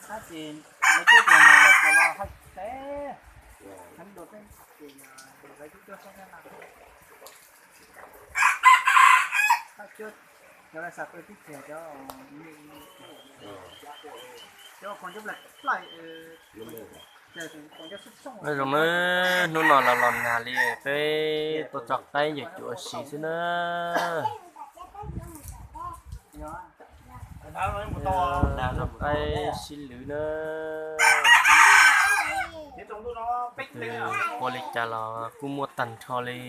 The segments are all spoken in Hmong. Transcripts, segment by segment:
Tab sis lawv cuab tias nws los tsuas los haj teb, heev dua peb ces lawv cuab cuab sab thiab na. Haj cuab cov lawv xav pw tib txiag cov, cov qhov ncauj plaim plaim, zoo na, hnub no los los nag li peb tuaj tso qaib yawm cuav siv xwb na. Tso qaib sib lwv na. Tus ua li cas los kuj muaj tag nrho li.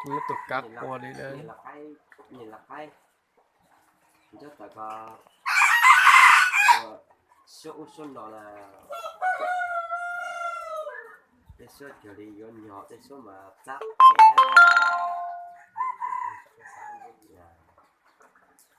Muab tus kab qua li lawm. Nyob tawm ko, suab ub suab no na, tej suab cuag li yuav nyog, tej suab mas txab pem.